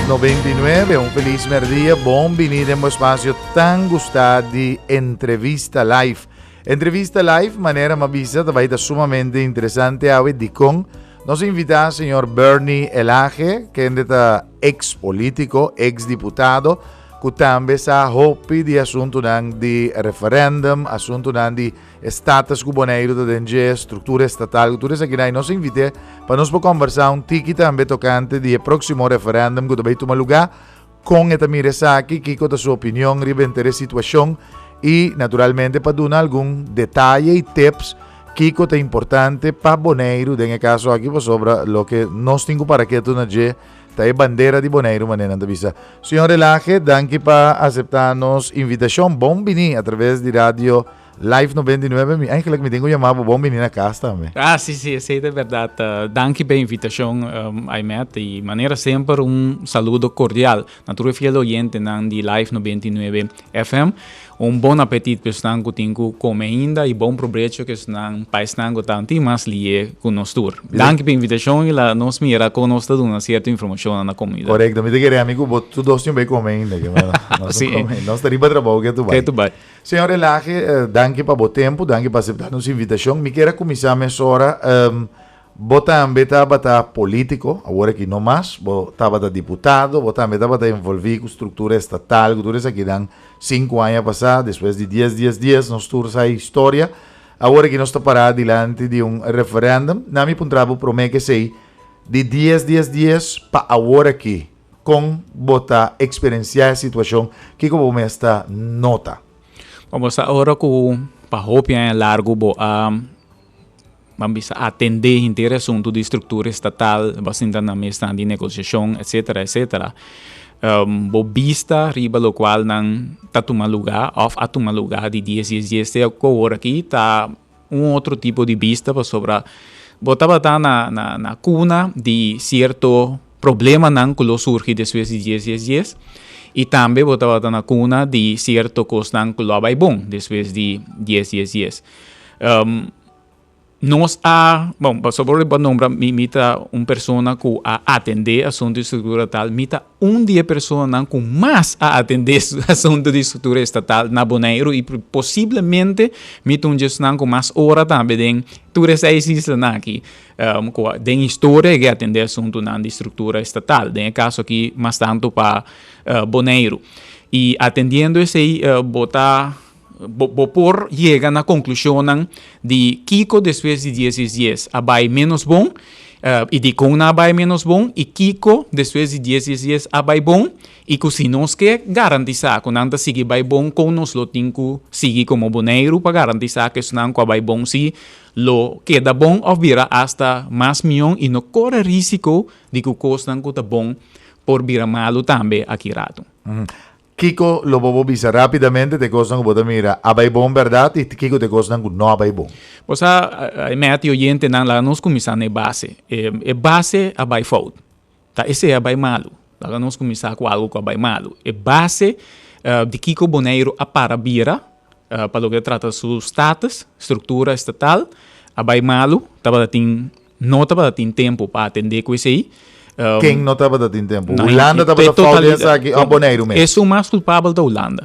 Live 99. Un felis merdia, bon bini den bo espacio tan gusta di Entrevista Live. Entrevista Live, manera m'a bisa, ta bai ta sumamente interesante awe. Dikon? Nos a invita señor Bernie Elhage, kende ta ex politico, ex diputado, ku tambe sa hopi di asuntunan di referendum, asuntunan di E status ku Boneiru ta den dje, struktura estatal ku tur esakinan i nos a invit'é pa nos por kòmbersá un tiki tambe tokante di e próksimo referèndum ku ta bai tuma lugá, kon e ta mira esaki, kiko ta su opinion riba henter e situashon i naturalmente pa duna algun detaye i tips kiko ta importante pa Boneiru den e kaso aki pasobra loke nos tin ku para ketu na dje ta e bandera di Boneiru manera nan ta bisa. Señor Elhage, danki pa aseptá nos invitashon. Bon bini atraves di Radio Live 99, mi eigenlijk mi tin ku yama bo bon bini na kas tambe. Ah, si, si, esei ta bèrdat. Danki p'e invitashon, Aimet. I manera semper un saludo kordial na tur e fiel oyentenan di Live 99 FM. Un bon apetit pa esnan ku tin ku kome ainda i bon probecho ku esnan pa esnan ku ta tin mas lié ku nos tur. Danki p'e invitashon i la nos mira kon nos ta duna sierto informashonnan na komunidat. Korekto, mi ta kere ami ku bo tur dos tin bai kome ainda. Nos no kome, nos ta riba trabou ke tu bai. Ke tu bai. Señor Elhage, danki pa bo tempu, danki pa aseptá nos invitashon. Mi kier a kuminsá mesora, bo tambe tabata polítiko, awor aki no mas, bo tabata diputado, bo tambe tabata envolví ku struktura estatal, ku tur esakinan sinku aña pasá, despues di dies, dies, dies, nos tur sa e historia. Awor aki nos ta pará dilanti di un referèndum. Na mi puntra bo promé ku esei, di dies, dies, dies pa awor aki, Kon bo ta eksperensiá e situashon? Kiko bo mes ta nota? Bon, bo sa ora ku pa hopi aña largu bo a, ban bisa, atendé henter e asuntu di struktura estatal, bo a sinta na mesnan di negosiashon, etsetera, etsetera. Bo bista riba lokual nan ta tuma lugá òf a tuma lugá di dies, dies, dies te ku awor aki ta un otro tipo di bista pasobra bo tabata na na na cuna di cierto problemanan cu lo surgi despues di dies dies dies y tambe bo tabata na cuna di cierto cosnan cu lo a bay bon despues di dies dies dies. Nos a, bon, pasobra bo a nombra mi, mi ta un persona cu a atende asunto di structura tal, mi ta un di e personanan cu mas a atende asunto di structura estatal na Boneiru y posiblemente mi ta un di esnan cu mas ora tambe den tur e seis islanan aki cu den historia ke atende asuntonan di structura estatal, den e caso aki mas tanto pa Boneiru. Y atendiendo esey bo ta. Bo bo por yega na konklushonnan di kiko despues di dies dies dies a bai ménos bon i dikon nan a bai ménos bon i kiko despues di dies dies dies a bai bon i ku si nos ke garantisá ku nan ta sigui bai bon kon nos lo tin ku sigui komo Boneiru pa garantisá ku esnan ku a bai bon si lo keda bon òf bira asta mas mion i no kore risiko di ku kosnan ku ta bon por bira malu tambe aki ratu. Kiko lo bo por bisa rápidamente te kosnan ku bo ta mira a bai bon bèrdat i kiko te kosnan ku no a bai bon? Bo sa, mèt i oyentenan, laga nos kuminsá na e base. E base a bai fout. Ta esei a bai malu. Laga nos kuminsá ku algu ku a bai malu. E base di kiko Boneiru a para bira pa loke ta trata su status, struktura estatal, a bai malu. Tabata tin No tabata tin tempu pa atendé ku esei. Ken no tabata tin tempu? Hulanda tabata fout den esaki òf Boneiru mes? Esun mas kulpabel ta Hulanda.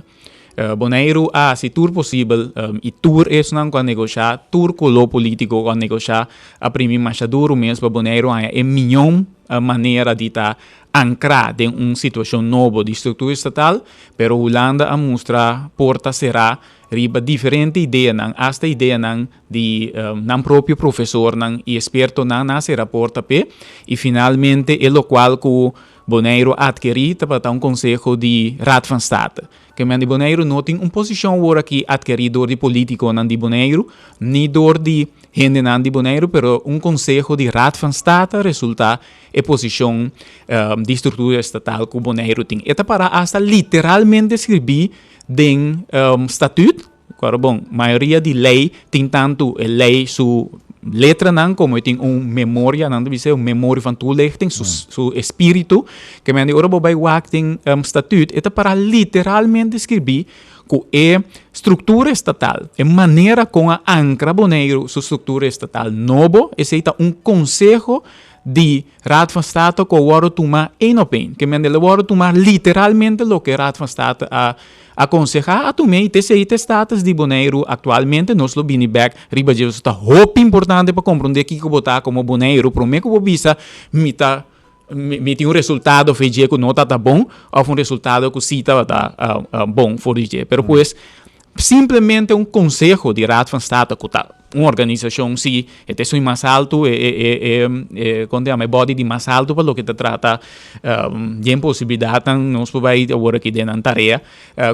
Boneiru a hasi tur posibel i tur esnan ku a negoshá, tur koló polítiko ku a negoshá a primi masha duru mes pa Boneiru haña e mion manera di ta ankrá den un situashon nobo di struktura estatal, pero Hulanda a mustra porta será riba diferente ideanan, asta ideanan di nan propio profesornan i espertonan nan a sera porta p'e i finalmente e lokual ku Boneiru a atkerí tabata un konseho di Raad van State. Ke men di Boneiru no tin un posishon awor aki atkerí dor di polítikonan di Boneiru ni dor di hendenan di Boneiru pero un konseho di Raad van State a resultá e posishon di struktura estatal ku Boneiru tin. E ta pará asta literalmente skribí den statüt. Kòrda bon, mayoria di lei tin tantu e lei su letranan komo e tin un memoria, nan ta bisa un memoria van toelichting, su su espiritu. Ke men di ora bo bai wak den statut e ta para literalmente skirbí Ku e struktura estatal, e manera kon a ankra Boneiru su struktura estatal nobo, esei ta un konseho di Raad van State ku a wòrdu tumá één op één. Ke mende el a wòrdu tumá literalmente loke Raad van State a akonsehá a tum'é i ta esei ta e status di Boneiru aktualmente. Nos lo bini bèk riba dje pasobra ta hopi importante pa komprondé kiko bo ta komo Boneiru promé ku bo bisa mi ta Mi tin un resultado for di dje ku no tabata bon òf un resultado ku sí tabata bon for di dje. Pero pues, simplemente un konseho di Raad van State ku ta un organisashon sí, e ta esun mas altu, e e e kon ta yama e body di mas altu pa loke ta trata den posibilidatnan nos por bai awor aki den nan tarea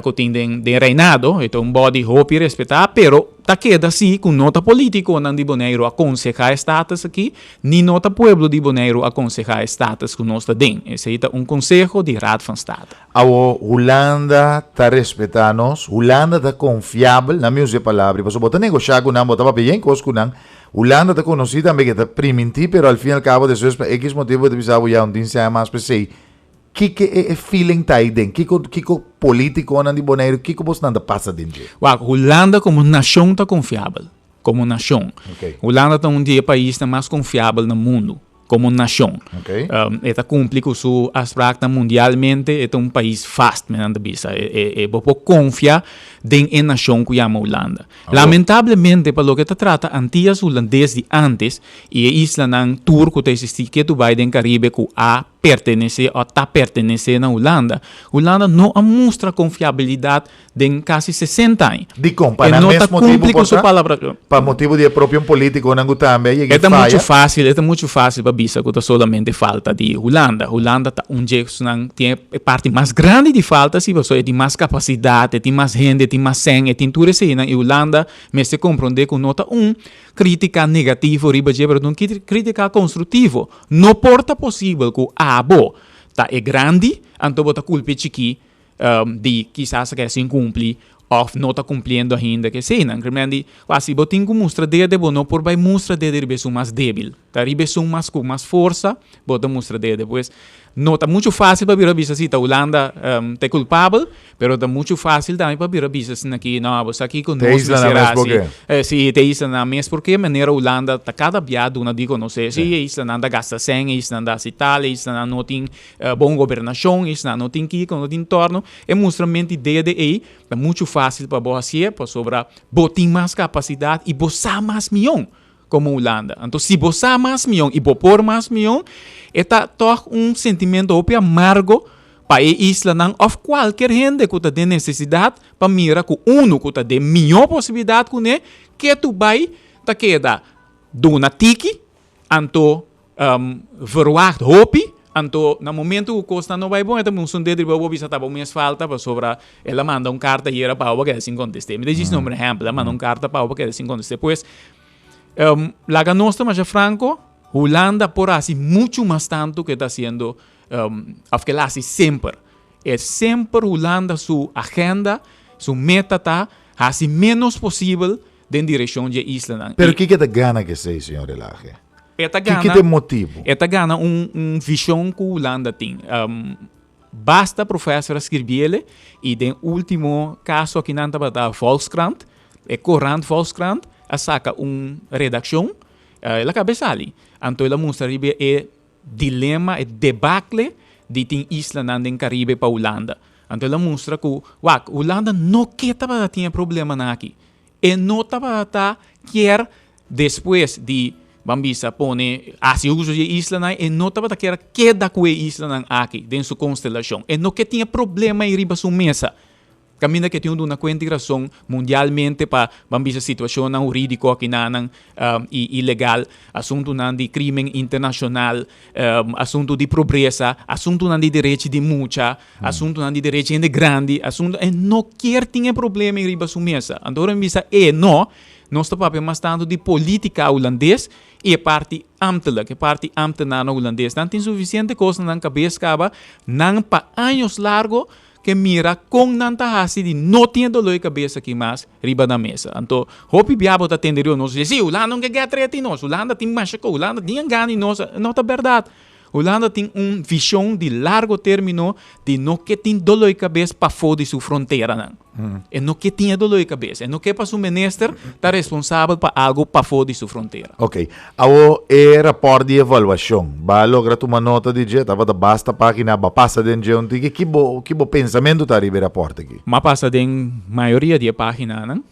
ku tin den den Reinado. E ta un body hopi respetá, pero ta keda sí ku no ta politikonan di Boneiru a konsehá e status aki. Ni no ta pueblo di Boneiru a konsehá e status ku nos ta den. Esei ta un konseho di Raad van State. Awo Hulanda ta respetá nos, Hulanda ta konfiabel, nan mi usa e palabra, pasobra bo ta negoshá ku nan, bo ta papia yen kos ku nan. Hulanda ta konosí tambe ke ta primintí, pero al fin y al kabo despues pa ekis motibu bo ta bisa bo ya no tin sèn mas p'esei. Kiko e e feeling ta ei den? Kiko kiko politikonan di Boneiru, kiko bosnan ta pasa den dje? Wak, Hulanda komo nashon ta konfiabel. Komo nashon. Hulanda ta un di e paisnan mas konfiabel na mundu, komo nashon. E ta kumpli ku su afspraknan mundialmente, e ta un pais vast, men nan ta bisa. E bo por konfia den e nashon ku yama Hulanda. Lamentablemente pa loke ta trata Antias Hulandes di antes i e islanan tur ku ta eksistí ketu bai den Karibe ku a pertenesé o ta pertenesé na Hulanda, Hulanda no a mustra konfiabilidat den kasi 60 aña. Dikon? Pa E nan no ta mes motibu kumpli por ku su ta? palabra. Pa motibu di e propio politikonan ku tambe a yega E e ta muchu faya? fásil, e ta muchu fásil pa bisa ku ta solamente falta di Hulanda. Hulanda ta un dje esnan tin e parti mas grandi di falta si, pasobra e tin mas kapasidat, e tin mas hende, e tin mas sèn, e tin tur eseinan i Hulanda mester komprondé ku no ta un krítika negativo riba dje, pero ta un krítika konstruktivo. No por ta posibel ku abo ta e grandi, anto bo ta kulpa e chikí di kisas a keda sin kumpli òf no ta kumpliendo ainda ke eseinan. Primer di, wak si bo tin ku mustra dede bo no por bai mustra dede riba esun mas débil. Ta riba esun mas ku mas forsa bo ta mustra dede. Pues no ta muchu fásil pa bira bisa si ta Hulanda ta e kulpabel, pero ta muchu fásil tambe pa bira bisa asina ki no bo sa kiko Te nos isla nan mester mes hasi. porke. Si te islanan mes porke manera Hulanda ta kada bia duna di konosé si e islanan ta gasta sèn, e islanan ta hasi tal, e islanan no tin Bon gobernashon, esnan no tin kiko, no tin torno. E mustra menti dede ei ta muchu fásil pa bo hasié pasobra bo tin mas kapasidat i bo sa mas mion komo Hulanda. Anto si bo sa mas mion i bo por mas mion, e ta tòg un sentimentu hopi amargo pa e islanan òf kualker hende ku ta den nesesidat pa mira ku unu ku ta den mihó posibilidat kuné ketu bai ta keda duna tiki anto Verwacht hopi, anto na momento ku kosnan no bai bon e ta mustra un dedo riba bo bisa ta bo mes falta pasobra el a manda un karta ayera pa bo a keda sin kontest'é. Mi ta djis nombra ehèmpel, el a manda un karta pa bo a keda sin kontest'é. Pues, laga nos ta masha franko, Hulanda por hasi muchu mas tantu ku e ta hasiendo òf ku el a hasi semper. E semper Hulanda su agenda, su meta ta hasi ménos posibel den direkshon dje islanan. Pero kiko e ta gana ku esei, señor Elage? E ta gana. Kiko ta e motibu? E ta gana un un vision ku Hulanda tin. Basta professor a skirbiele i den ultimo kaso akinan tabata Volkskrant, e korant Volkskrant a saka un redakshon, el a kaba sali. Anto el a mustra riba e dilema, e debakle di tin islanan den Karibe pa Hulanda. Anto el a mustra ku, wak, Hulanda no ke tabata tin e problemanan aki. E no tabata kier despues di, ban bisa, pone, hasi uso di e islanan, e no tabata kier a keda ku e islanan aki den su konstelashon. E no ke tin e problema ei riba su mesa. Kaminda ke tin un duna kuenta i rason mundialmente pa, ban bisa, situashonnan hurídiko akinanan i ilegal, asuntunan di krimen internashonal, asuntu di pobresa, asuntunan di derechi di mucha, asuntunan di derechi hende grandi, asuntu, e no kier tin e problema ei riba su mesa. Anto ora mi bisa e no, nos ta papia mas tantu di polítika hulandes i e parti ambtelijk, e parti ambtenarnan hulandes. Nan tin sufisiente kos na nan kabes kaba, nan pa años largo Ke mira kon nan ta hasi di no tin e doló di kabes aki mas riba nan mesa. Anto, hopi bia bo ta tende riba nos di, Si, Hulanda no ke gèt reti nos, Hulanda tin masha kos, Hulanda tin a gana di nos. No ta bèrdat. Hulanda tin un vishon di largo término di no ke tin doló di kabes pafó di su fronteranan. E no ke tin e doló di kabes. E no ke pa su minister ta responsabel pa algo pafó di su frontera. Ok. Awo e rapòrt di evaluashon, ba a logra tuma nota di dje? Tabata basta página, ba pasa den dje un tiki? Ki bo, ki bo pensamentu ta riba e rapòrt aki? M'a pasa den mayoria di e páginanan.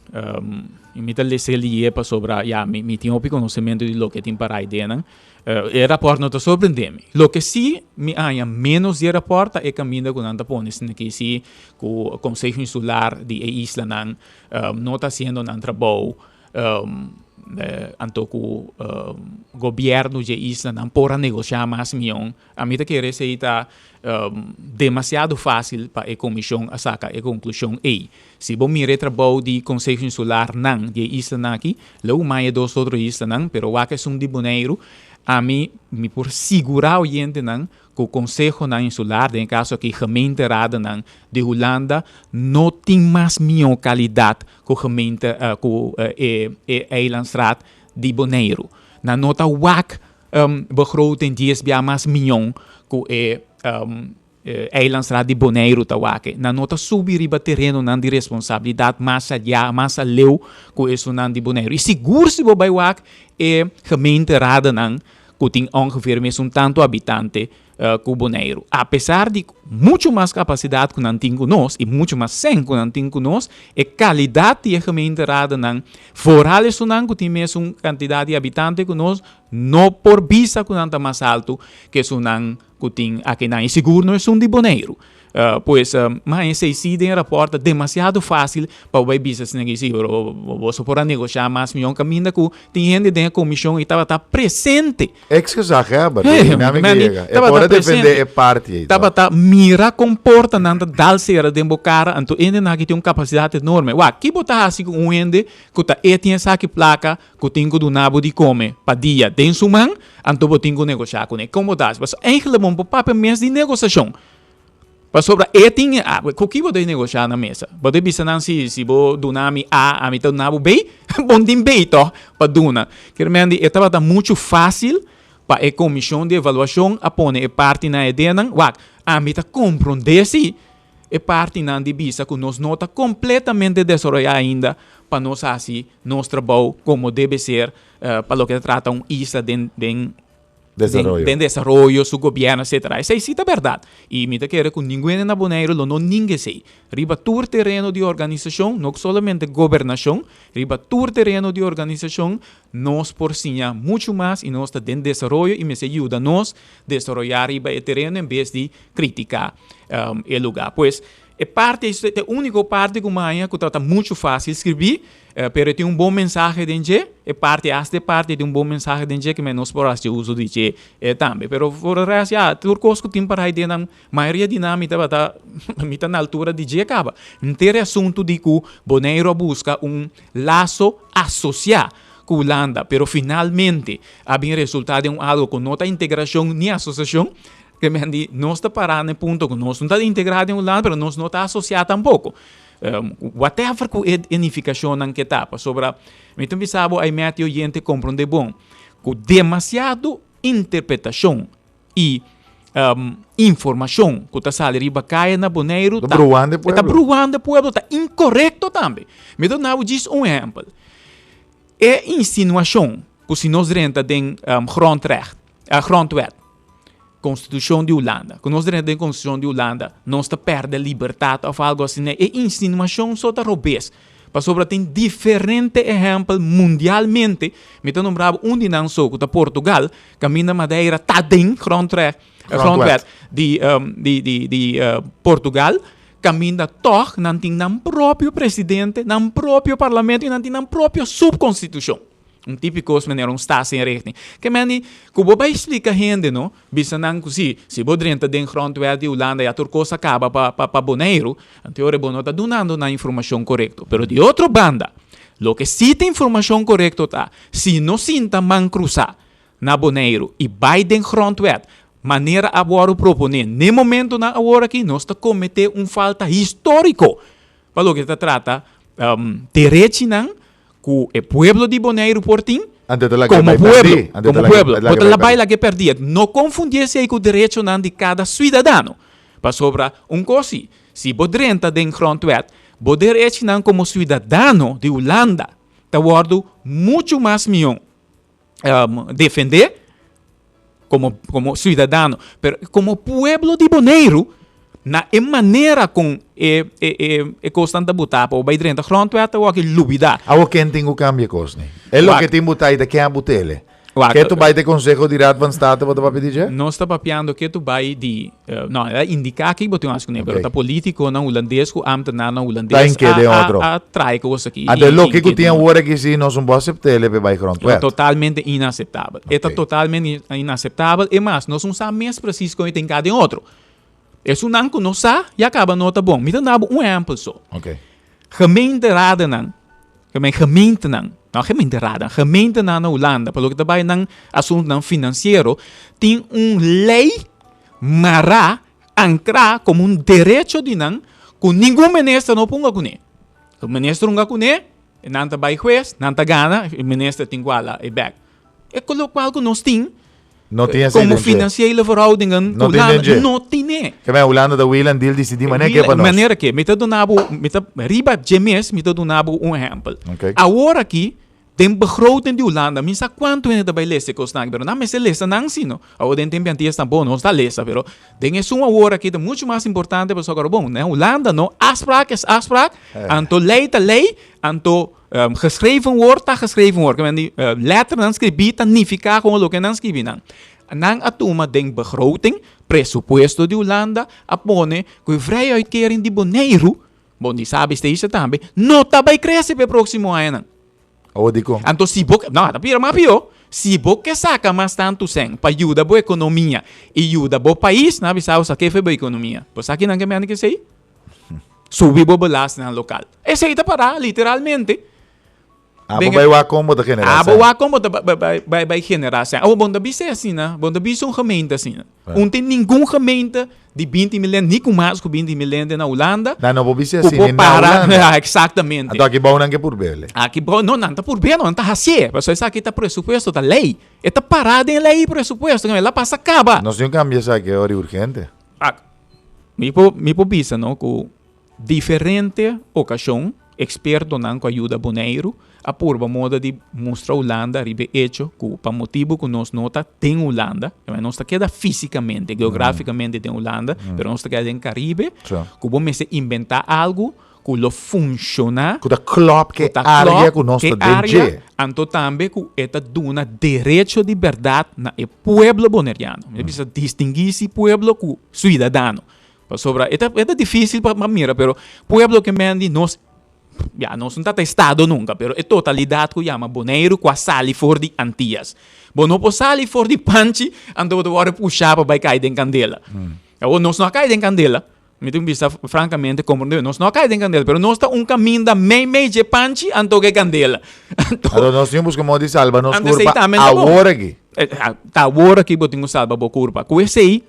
I mi ta lesa e lié pasobra, ya, mi, mi tin hopi konosementu di loke tin pará ideanan. E rapòrt no ta sorprendé mi. Loke sí mi haña ménos di e rapòrt ta e kaminda ku nan ta pone esaki aki sí ku Konseho Insular di e islanan no ta hasiendo nan trabou anto ku gobièrnu dje islanan por a negoshá mas mion. Ami ta kere esei ta demasiado fásil pa e komishon a saka e konklushon ei. Si bo mira e trabou di Konseho Insular nan di e islanan aki, lou mai e dos otro islanan, pero wak esun di Boneiru, ami mi por sigurá oyentenan ku konsehonan insular, den e kaso aki gemeenteradennan di Hulanda, no tin mas mihó kalidat ku gemeente ku e e eilandsraad di Boneiru. Nan no ta wak begroting dies bia mas miyon ku e eilandsraad di Boneiru ta wak. Nan no ta subi riba terenonan di responsabilidat mas allá, mas aleu ku esunnan di Boneiru. I sigur si bo bai wak e gemeenteradennan ku tin ongeveer mesun tantu habitante ku Boneiru. Apesar di muchu mas kapasidat ku nan tin ku nos i muchu mas sèn ku nan tin ku nos, e kalidat di e gemeenteradennan, foral esunnan ku tin mesun kantidat di habitante ku nos, no por bisa ku nan ta mas altu ku esunnan ku tin akinan i sigur no esun di Boneiru. Pues, ma esei si den e rapòrt ta demasiado fásil pa bo bai bisa asina ki si, pero boso por a negoshá mas mihó kaminda ku tin hende den e komishon i tabata presente. Ex-gezaghebber, Hey, di dinamika meni, yega. E tabata por a defendé presente. e parti ei, toch? Tabata mira kon portanan ta dal sera den bo kara, anto hendenan aki tin un kapasidat enorme. Wak, ki bo ta hasi ku un hende ku ta e tin esaki plaka ku tin ku duna bo di kome pa dia den su man, anto bo tin ku negoshá kuné. Kon bo ta hasi? Pasobra eigenlijk bo no por papia mes di negosashon. Pasobra e tin e A. Ku ki bo ta negoshá na mesa? Bo ta bisa nan si, si bo duna mi A, ami ta duna bo B? Bo no tin B tòg pa duna. Kier men di e tabata muchu fásil pa e komishon di evaluashon a pone e partinan e denan. Wak, ami ta komprondé si e partinan di bisa ku nos no ta kompletamente desaroyá ainda pa nos hasi nos trabou komo debe ser pa loke ta trata un isla den den Desaroyo. den desaroyo, su gobièrnu etcetera. Esei si ta bèrdat. I mi ta kere ku ningun hende na Boneiru lo no ninga esei. Riba tur tereno di organisashon, no solamente gobernashon, riba tur tereno di organisashon nos por siña muchu mas i nos ta den desaroyo i mester yuda nos desaroyá riba e tereno en bes di kritiká e lugá. Pues, e parti ei ta e úniko parti ku mi haña ku tabata muchu fásil skribí, pero e tin un bon mensahe den dje. E parti, asta e parti tin un bon mensahe den dje ku nos por hasi uso di dje tambe. Pero for e rèst, ya, tur kos ku tin para den nan, mayoria di nan mi tabata, mi ta na altura di dje kaba. Henter e asuntu di ku Boneiru a buska un laso asosiá ku Hulanda, pero finalmente a bin resultá den un algo ku no ta integrashon ni asosiashon, ke men di nos ta pará na e punto ku nos no ta integrá den Hulanda, pero nos no ta asosiá tampoko. Whatever ku e nifikashonnan ke ta, pasobra mi ta bisa bo ai mèt e oyente komprondé bon ku demasiado interpretashon i informashon ku ta sali riba kaya na Boneiru ta bruando e pueblo. Ta bruando e pueblo, ta inkorekto tambe. Mi ta duna bo djis un ehèmpel. E insinuashon ku si nos drenta den grondrecht, grondwet, konstitushon di Hulanda, ku nos drenta den konstitushon di Hulanda, nos ta pèrdè libertat òf algu asina, e insinuashon so ta robes. Pasobra tin diferente ehèmpel mundialmente, mi ta nombra bo un di nan so ku ta Portugal, kaminda Madeira ta den grondrecht, grondwet di di di di Portugal, kaminda tòg nan tin nan propio presidente, nan propio parlamento i nan tin nan propio supkonstitushon. Un típiko manera un staatsinrichting. Ke men di ku bo bai splika hende no, bisa nan ku si, si bo drenta den grondwet di Hulanda ya tur kos a kaba pa pa pa Boneiru, anto ora bo no ta dunando nan informashon korekto. Pero di otro banda, loke si ta informashon korekto ta, si no sinta man krusá na Boneiru i bai den grondwet manera a wòrdu proponé n'e momentonan awor aki, nos ta kometé un falta históriko pa loke ta trata derechinan ku e pueblo di Boneiru por tin Anto ta laga komo bai pueblo, perdí. Anto ta komo laga pueblo. laga Bo ta bai la bai perdí. laga perdí. No konfundí esei ku derechonan di kada suidadano. Pasobra un kos si, si bo drenta den grondwet, Bo derechinan komo siudadano di Hulanda ta wòrdu muchu mas mihó defendé komo komo siudadano, pero komo pueblo di Boneiru na e manera kon e e e e kosnan ta butá pa bo bai drenta grondwet ta wòrdu lubidá. Awor ken tin ku kambia e kos ni? E loke tin butá i ta ken a but'el? Wak. Ke tu bai te konseho di Raad van State bo ta papia di dje? Nos ta papiando ke tu bai di, no, el a indiká ki bo tin hasi kuné, pero Ok. ta politikonan hulandes ku ámtenarnan Ta hulandes a inke den a otro. a trae kos aki Anto i e loke inke ku den tin otro. awor aki si nos no por asept'é p'e bai grondwet. Totalmente inaseptabel. E ta Ok. totalmente inaseptabel. E mas, nos no sa mes presis kon e ta hinká den otro. Esunnan ku no sa, ya kaba no ta bon. Mi ta duna bo un ehèmpel so. Ok. Gemeenteradennan, gemeentenan, no gemeenteraden, gemeentenan na Hulanda, pa loke ta bai nan asuntunan finansiero, tin un lei mará, ankrá komo un derecho di nan ku ningun minister no por hunga kuné. Si un minister hunga kuné, nan ta bai hues, nan ta gana, e minister tin ku hala e bèk. E ku lokual ku nos tin No tin así komo den dje. financiële verhoudingen No ku tin den Hulanda dje. no tine. Ke men Hulanda ta wheel en deal disidí manera ke pa nos. Manera ke. Mi ta duna bo, mi ta riba dje mes mi ta duna bo un ehèmpel. Ok. Awor aki den begroting di Hulanda mi sa kuantu hende ta bai lesa e kosnan aki pero nan mester lesa nan si no. Awor den tempu antes tampoco nos ta lesa pero den esun awor aki ta muchu mas importante pasobra bon na Hulanda no afspraak is afspraak anto lei ta lei anto Geschreven woord ta geschreven woord. Kimen di letternan skribí ta nifiká kon loke nan skribí nan. Nan a tuma den begroting, presupuesto di Hulanda, a pone ku e vrije uitkering di Boneiru, bon di Sabi Statia tambe, no ta bai krese pa e próksimo añanan. Awor dikon? Anto si bo, no, ta bira mas pió. Si bo ke saka mas tantu sèn pa yuda bo ekonomia i yuda bo pais, nan a bisa bo sa ke fe bo ekonomia. Bo sa kinan ke mende ke esei? Subi bo belastingnan lokal. Esei ta pará literalmente. Abo bai wak kon bo ta generá Abo sèn. wak kon bo ta bai bai generá sèn. Abo bo no ta bisa asina, bo no ta bisa un gemeente asina. Un tin ningun gemeente di 20 mil hende, ni ku mas ku 20 mil hende na Hulanda. Nan no por bisa Ku asina por na para, Hulanda. exactamente. Anto aki bou nan ke purb'é. Aki bou, no, nan ta purb'é, no, nan ta hasié. Pasobra esaki ta presupuesto, ta lei. E ta pará den lei presupuesto, el a pasa kaba. Nos tin kambia esaki ora urgente. Mi por mi por bisa no ku diferente okashon ekspertonan ku a yuda Boneiru a purba moda di mustra Hulanda riba e echo ku pa motibu ku nos no ta den Hulanda, nos ta keda físikamente, geográfikamente den Hulanda, pero nos ta keda den Karibe, ku bo mester inventá algu ku lo funshoná. Ku ta klòp ku e área ku nos ta den dje. Anto tambe ku e ta duna derecho di bèrdat na e pueblo boneriano. Mi ta bisa distinguí si pueblo ku suidadano. Pasobra e ta e ta difísil pa mira pero pueblo ke men di nos ya nos no ta ta estado nunka pero e totalidat ku yama Boneiru ku a sali for di Antias. Bo no por sali for di panchi anto bo ta wòrdu pushá pa bai kai den kandela. Awor nos no a kai den kandela. Mi tin bisa francamente comprende nos no a cai den candela pero nos ta un caminda mei mei dje panchi anto ke candela. Anto Anto nos tin busca modo di salba nos curpa awor aki. Ta awor aki bo tin cu salba bo curpa. Cu esey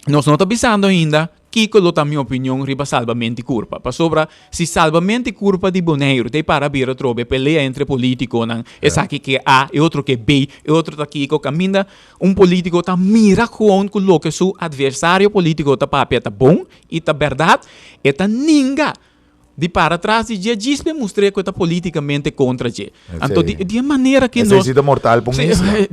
nos no ta bisando ainda kico lo ta mi opinion riba salbamento di curpa. Pasobra si salbamento di curpa di Boneiru ta e para bira atrobe pelea entre politiconan esaki ke A e otro ke B e otro ta kico caminda Un polítiko ta mira gewoon ku loke su atversario polítiko ta papia ta bon i ta bèrdat, e ta ninga di para tras di dje djis pa e mustr'é ku e ta polítikamente kontra dje. Anto di di e manera ku nos. Esei si ta mortal pa un isla.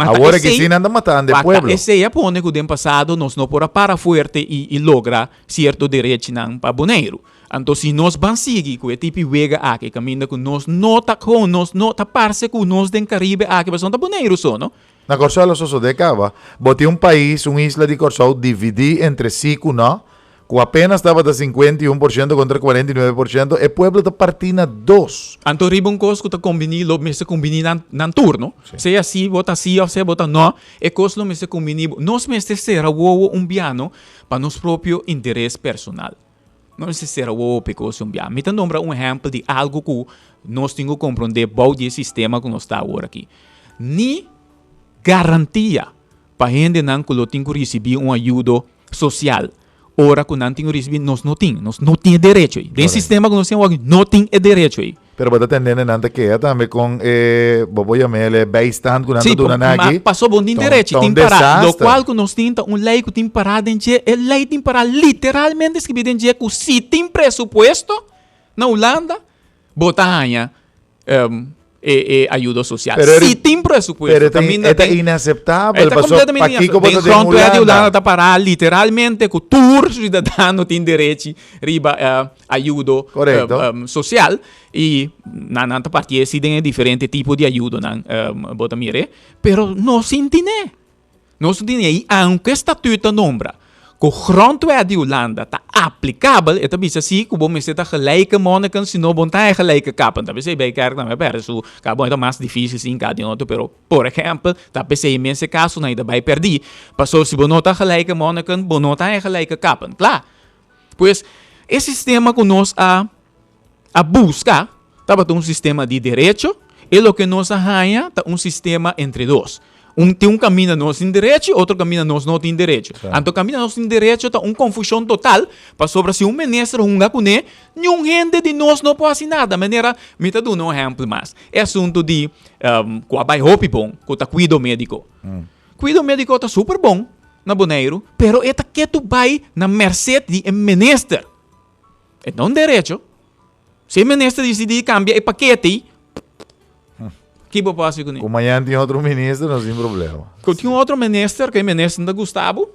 Awor aki si nan ta matando e pueblo. Esei a pone ku den pasado nos no por a para fuerte i logra sierto derechinan pa Boneiru. Anto si nos ban sigui ku e tipi wega aki kaminda ku nos no ta gewoon nos no ta parse ku nos den Karibe aki pasobra no ta Boneiru so no. Na Kòrsou lo sosodé kaba, bo tin un pais, un isla di Kòrsou dividí entre sí ku no, ku apenas tabata 51% kontra 49%, e pueblo ta partí na dos. Anto riba un kos ku ta kombiní lo mester kombiní nan nan tur, no? Sea sí bo ta sí òf sea bo ta no, e kos lo mester kombiní bo. Nos mester sera wowo un biano pa nos propio interes personal. Nos mester sera wowo pa e kos un bia. Mi ta nombra un ehèmpel di algu ku nos tin ku komprondé bou di e sistema ku nos ta awor aki. Ni garantia pa hendenan ku lo tin ku risibí un ayudo sosial ora ku nan tin ku risibí, nos no tin. Nos no tin e derecho ei. Den e sistema ku nos tin awor aki, no tin e derecho ei. Pero bo ta tende nan ta keha tambe kon e, bo por yama el e bijstand ku nan ta duna nan aki. Sí, paso bo no tin derecho, tin pará. Lokual ku nos tin ta un lei ku tin pará den dje, e lei tin pará literalmente skibí den dje ku si tin presupuesto. na Hulanda, bo ta haña e e ayudo social. Pero si tin presupuesto, pero caminda e ta tin inaceptabel, E ta paso completamente pakiko bo ta Den den grondwet di Hulanda? Hulanda ta pará literalmente ku tur ciudadano tin derechi riba eh, ayudo Correcto. social i nan nan ta partié si den e diferente tipo di ayudonan bo ta mir'é, pero no sinti n'e. Nos tin ei, aunke statuut ta nombra ku grondwet di Hulanda ta aplikabel, e ta bisa si ku bo mester ta gelijke monniken, si no bo no ta haña gelijke kappen. Ta p'esei Bijkerk tambe a pèrdè su kap. Bon, e ta mas difísil sin ka di otro, pero por ehèmpel, ta p'esei mes e kasonan ei ta bai pèrdí, pasobra si bo no ta gelijke monniken, bo no ta haña gelijke kappen. Kla. Pues, e sistema ku nos a a buska tabata un sistema di derecho, e loke nos a haña ta un sistema entre dos. Un tin un kaminda nos tin derecho i otro kaminda nos no tin derecho. Anto kaminda nos tin derecho ta un konfushon total, pasobra si un minister hunga kuné, niun hende di nos no por hasi nada. Manera, mi ta duna un ehèmpel mas, e asuntu di ku a bai hopi bon, ku ta kuido médiko. Kuido médiko ta super bon na Boneiru, pero e ta ketu bai na merset di e minister. E ta un derecho. Si e minister disidí kambia e pakete ei, ki bo por hasi kuné? Ku mañan tin otro minister no tin problema. Ku tin otro minister ku e minister no ta gusta bo,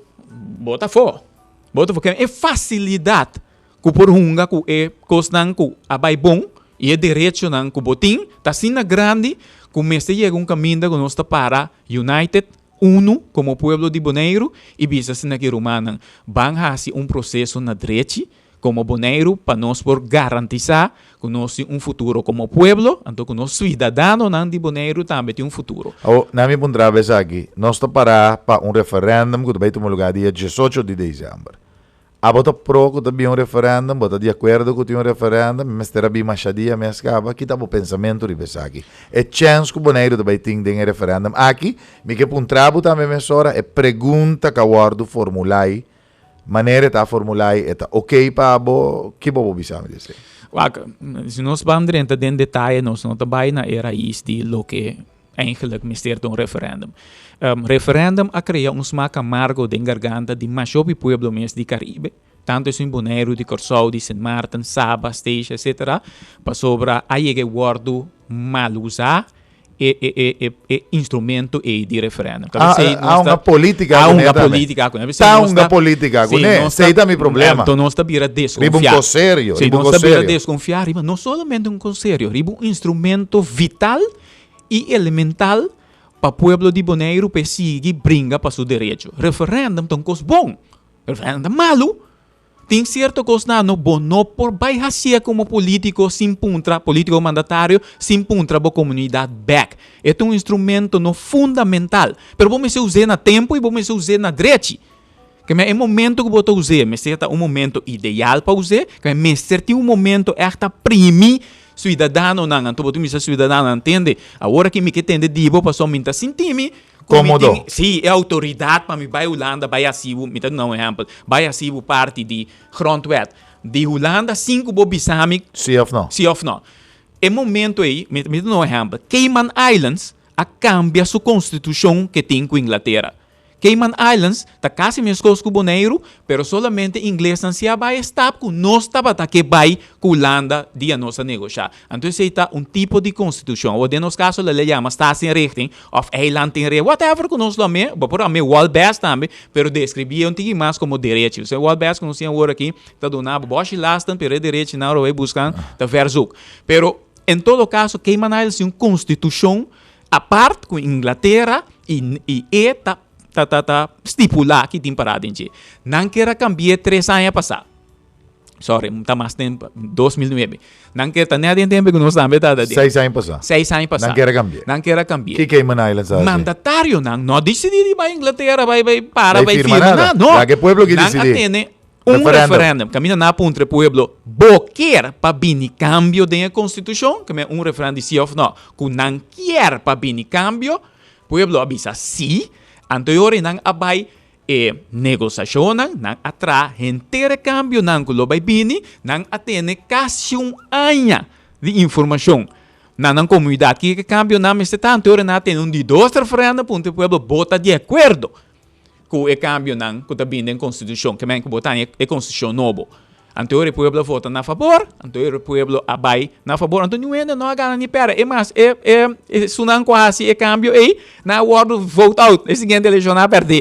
bo ta afó. Bo ta afó. E fasilidat ku por hunga ku e kosnan ku a bai bon i e derechonan ku bo tin ta asina grandi ku mester yega un kaminda ku nos ta para united unu komo pueblo di Boneiru i bisa asina ki rumannan ban hasi un proseso na drechi Komo Boneiru pa nos por garantisá ku nos tin un futuro komo pueblo, anto ku nos suidadanonan di Boneiru tambe tin un futuro. Awor, na mi puntra bo esaki, nos ta pará pa un referèndum ku ta bai tuma lugá dia diesocho di desèmber. Abo ta pro ku ta bin un referèndum? Bo ta di akuerdo ku tin un referèndum? Mi mester a bin masha dia mes kaba. Ki ta bo pensamentu riba esaki? E chèns ku Boneiru ta bai tin den e referèndum aki? Mi ke puntra bo tambe mesora e pregunta ku a wòrdu formulá ei Manera e ta formulá ei, e ta ok pa bo? Ki bo por bisa mi di esei? Wak, si nos ban drenta den detaye nos no ta bai na e rais di loke eigenlijk mester ta un referendum. Referendum a krea un smak amargo den garganta di mashopi pueblo mes di Karibe, tantu esun Boneiru, di Kòrsou, di Sint Maarten, Saba, Statia, etcetera, pasobra a yega e wòrdu mal usá e e e e e instrumento ei di referendum. Ta ah, ah, a una politica a una politica con Ta una politica con ne. Sei ta mi problema. Anto nos ta bira desconfiar. Riba un serio, sí, nos ta bira desconfiar riba no solamente un serio, riba un instrumento vital y elemental pa pueblo di Boneiru pe sigui bringa pa su derecho. Referendum ta un cos bon. Referendum ta malu. Tin cierto cosnan no bo no por bay hacié como politico sin puntra, politico o mandatario, sin puntra bo comunidad bek. E ta un instrumento no fundamental, pero bo mester us'é na tempo y bo mester us'é na drechi. Keme e momento cu bo ta us'é mester ta un momento ideal pa us'é, keme mester tin un momento echt ta primi ciudadanonan, anto bo ta bisa ciudadanonan, tende, awor aki mi ke tende di bo pasobra mi ta sinti mi Cómodo. Sí, e autoridad pa mi bai Hulanda bai haci bo, mi ta duna un ehempel, bai haci bo parti di grondwet di Hulanda sin cu bo bisa mi. Sí of no. Sí of no. E momento ey, mi ta duna un ehempel, Cayman Islands a cambia su constitucion ke tin cu Inglatera. Cayman Islands ta casi mescos cu Boneiru, pero solamente inglesnan si a bai e stap cu nos tabata ke bai cu Hulanda dia nos a negosha. Anto esey ta un tipo di constitucion. Awor den nos caso lo le yama Staatsinrichting of Eilandinrichting, whatever cu nos lo ame, bo por ame Walbest tambe, pero describie un tiki mas como derechi. Osea Walbest cu nos tin awor aki ta duna bo boshi lasten, pero e derechinan ora bo bay buscan ta verzoek. Pero en todo caso Cayman Islands tin un constitucion Apart ku Inglatera i i e ta ta ta ta stipulá ki tin pará den dje. Nan kier a kambi'é tres aña pasá. Sorry, ta mas tempu, 2009. Nan kier ta nèt den tempu ku nos tambe ta ta den. Seis aña pasá. Seis aña pasá. Nan kier a kambi'é. Nan kier a kambi'é. Ki Cayman Islands a hasi? Mandatarionan no a disidí di bai Inglatera bai bai para bai firma nada. No. Laga e pueblo ki disidí. Nan a tene Un referendum. Kaminda nan a puntra e pueblo, Bo kier pa bini kambio den e konstitushon? Ke men un referendum di si òf nò. Ku nan kier pa bini kambio, pueblo a bisa si. Anto e ora nan a bai e negosashonnan, nan a traha henter e kambionan ku lo bai bini, nan a tene kasi un aña di informashon na nan komunidat. Kiko e kambionan mester ta? Anto e ora nan a tene un di dos referendum, puntra e pueblo, Bo ta di akuerdo? Ku e kambionan ku ta bini den konstitushon, ke men ku bo ta haña e konstitushon nobo. Anto e pueblo a vota na fabor, anto e pueblo a bai na fabor, anto niun hende no a gana ni pèrdè. E mas, e e esunnan ku a hasi e kambio ei, nan a wòrdu vote out. E siguiente elekshon nan a pèrdè.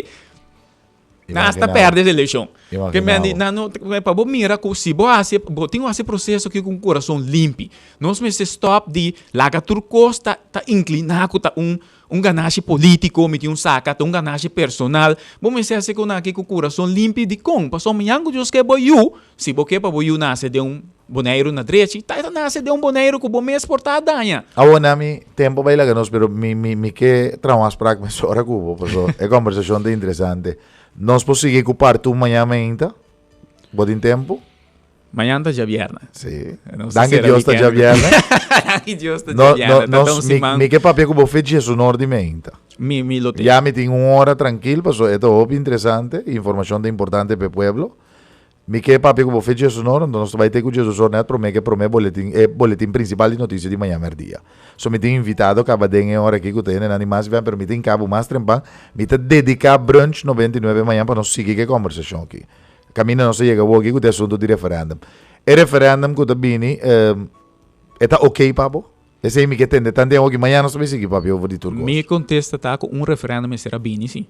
Nan hasta pèrdè e elekshon. Ke men di, nan no, pa bo mira ku si bo hasi, bo tin ku hasi e proseso aki ku un kurason limpi. Nos mester stòp di laga tur kos ta ta inkliná ku ta un Un ganashi politico mi tin un saca ta un ganashi personal. Bo mester haci con aki cu curason limpi. Dicon? Pasobra mañan cu Dios ke bo yu, si bo ke pa bo yu nace den un Boneiru na drechi, ta e ta nace den un Boneiru cu bo mes por ta a daña. Awor na mi tempo bai laga nos, pero mi mi mi ke traha un afspraak mesora cu bo, pasobra e conversacion ta interesante. Nos por sigui cu part un mañan mainta? Bo tin tempo? Mañan ta djabièrnè. Sí. Danki Dios ta djabièrnè. Danki Dios ta djabièrnè. No, no, mi, mi ke papia ku bo fe djesunor di meinta. Mi, mi lo te. Ya mi tin un ora trankil, paso e ta hopi interesante, informashon ta importante pa e pueblo. Mi ke papia ku bo fe djesunor, anto nos ta bai te ku djesusor nèt promé ke promé boletin, e boletin prinsipal di notisia di mañan mèrdia. So mi tin invitado kaba den e ora aki ku ta hendenan di mas bian, pero mi tin kabu mas trempan. Mi ta dediká Brunch 99 mañan pa nos sigui ku e kòmbersashon aki. Kaminda nos a yega awor aki ku ta e asuntu di referendum. E referendum ku ta bini, e ta oké pa bo? Esei mi ke tende tantu awor aki. Mañana nos ta bai sigui papia over di tur kos. Mi kontesta ta ku un referendum mester a bini, si.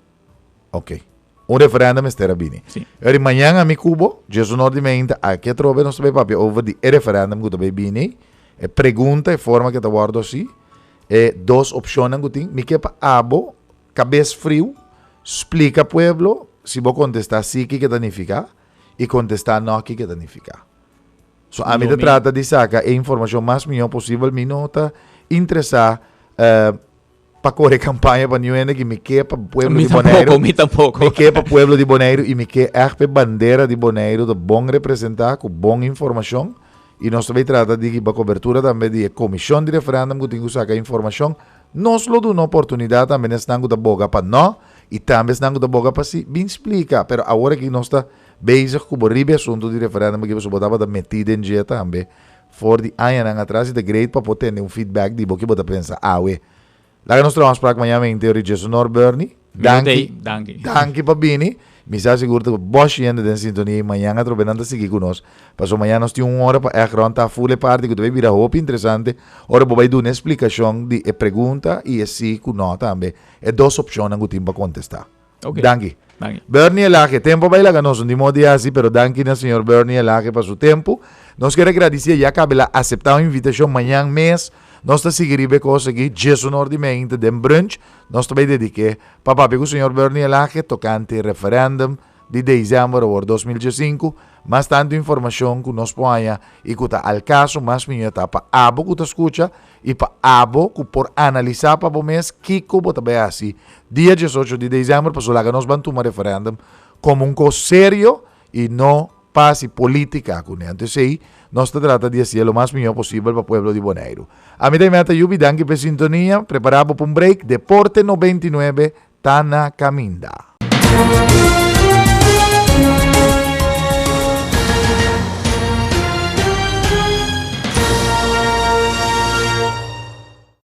Oké. Un referendum mester a bini. Si. Eri mañana mi ku bo, djesunor di meinta, aki atrobe nos ta bai papia over di e referendum ku ta bai bini, e pregunta, e forma ku e ta wòrdu hasi, e dos opshonnan ku tin. Mi ke pa abo Kabes friu, splika pueblo si bo kontestá sí kiko ta nifiká i kontestá nò kiko ta nifiká. So ami ta trata di saka e informashon mas mihó posibel, mi no ta interesá pa kore kampaña pa niun hende ki mi ke pa pueblo di Boneiru. Mi tampoko, mi ke pa pueblo di Boneiru i mi ke ègt pa e bandera di Boneiru ta bon representá ku bon informashon i nos ta bai trata di hiba kobertura tambe di e komishon di referèndum ku tin ku saka informashon. Nos lo duna oportunidat tambe na esnan ku ta boga pa no i tambe esnan ku ta boga pa si. Bin splika, pero awor aki nos ta bezig ku bo riba e asuntu di referendum aki pasobra bo tabata metí den dje tambe for di añanan atras i ta great pa por tende un feedback di bo ki bo ta pensa awe. Laga nos traha un afsprak mañana mente ori Djesonor Bernie. Danki. Danki. Danki pa bini. Mi sa sigur ta boshi hende den sintonia i mañan atrobe nan ta sigui ku nos. Pasobra mañan nos tin un ora pa ègt rònt ta ful e parti ku ta bai bira hopi interesante ora bo bai duna e splikashon di e pregunta i e si ku nò tambe, e dos opshonnan ku tin pa kontestá. Ok. Danki. Danki. Bernie Elage, tempu a bai laga nos un di modo di hasi, pero danki na señor Bernie Elage pa su tempu. Nos kier a gradisié ya kabe el a aseptá un invitashon mañan mes. Nos ta sigui riba e kos aki, djesunor di meinta den brunch. Nos ta bai dediké pa papia ku señor Bernie Elage tokante referendum di desèmber awor 2015. Mas tantu informashon ku nos por haña i ku ta al kaso, mas mihó ta pa abo ku ta skucha i pa abo ku por analisá pa bo mes kiko bo ta bai hasi dia 18 di desèmber pasobra laga nos ban tuma referendum komo un kos serio i no pa hasi polítika kuné. Anto esei nos ta trata di hasié lo mas mihó posibel pa pueblo di Boneiru. Ami ta Imeta Yubi, danki pa e sintonia. Prepará bo pa un break. Deporte 99 ta na kaminda.